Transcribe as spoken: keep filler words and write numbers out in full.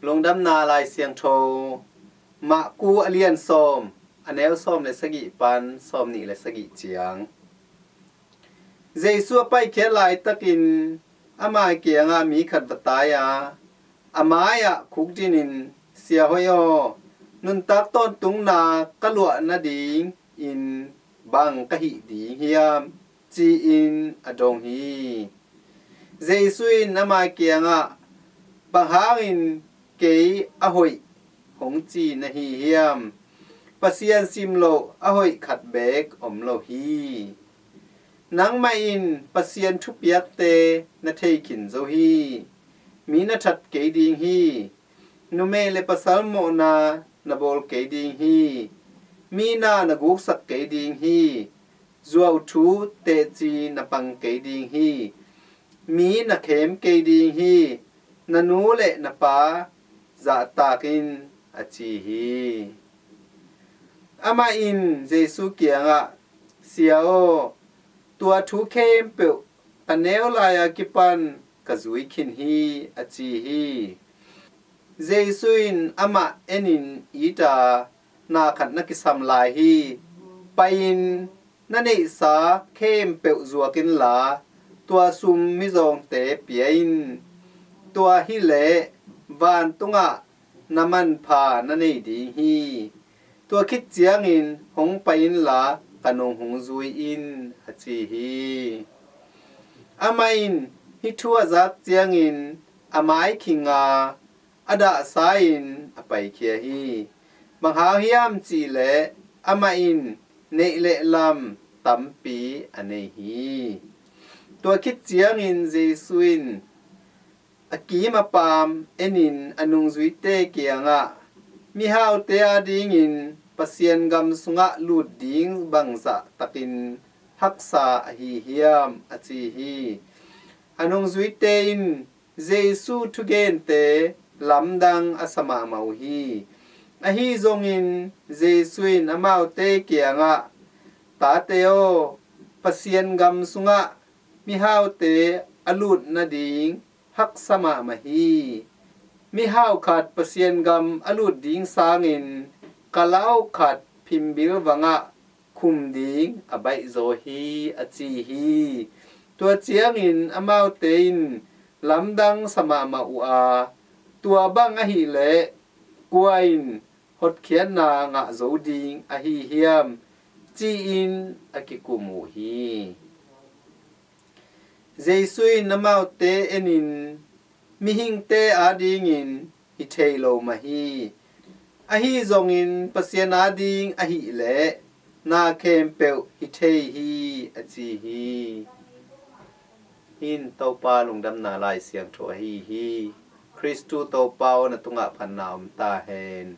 Lungdamna Lai Siangtho, Marku a lian sawm, a neu sawm le sagih pan sawm nih le sagih ciang. Jesu a paikhiat laitakin ama kiangah mi khat va tai a, a mai-ah khukdinin, "Sia hoih aw, nuntak tawntungna ka luah nadingin bang ka hih ding hiam?" ci-in a dong hi. Jesu in ama kiangah, "Bang hangin kei a hoih hong ci na hi hiam? Pasian simloh a hoih khat beek om lo hi. Nangmah in Pasian thupiakte na thei khin zo hi. Mi na that kei ding hi. Numei le pasal mawhna na bawl kei ding hi. Mi na na guksak kei ding hi. Zuau thu teci na pang kei ding hi. Mi na khem kei ding hi. Na nu le na pa zahtak in," a ci hi. Amah in Jesu kiangah, "Sia aw, tua thu khempeuh ka neu lai-a kipan ka zui khin hi," a ci hi. Jesu in amah enin it a, "Na khat na kisam lai hi. Pai-in na neihsa khempeuh zuak inla, tua sum mizawngte pia in. Tua hileh vantungah na manpha na nei ding hi. Tua khit ciangin hong pai inla ka nung hong zui in," a ci hi. Amah in hih thu a zak ciangin a mai khing a, a dahsa-in a paikhia hi. Bang hang hiam cihleh amah in neih le lam tampi a nei hi. Tua khit ciangin Jesu in a kim a paam enin a nungzuite kiangah, "Mihaute adingin Pasian gam sungah lut ding bangzah takin haksa ahi hiam?" a ci hi. A nungzuite in Jesu thugente lamdang a sa mahmah uh hi. Ahi zongin Jesu in amaute kiangah, "Tate aw, Pasian gam sungah mihaute a lut nading haksa mahmah hi. Mihau khat Pasian gam a lut ding sangin kalau khat phimbil vangah khum ding a baihzaw hi," a ci hi. Tua ciangin amaute in lamdang sa mahmah uh a, "Tua bang ahihleh kua in hotkhiatna ngah zo ding ahi hiam?" ci-in a kikum uh hi. Jesu in amaute enin, "Mihingte adingin hi thei lo mah hi. Ahi zongin Pasian ading ahihleh na khempeuh hi thei hi," a ci hi. Hih in Topa lungdamna Lai Siangtho ahi hi. Khristu Topa aw, na tungah phatna om ta hen.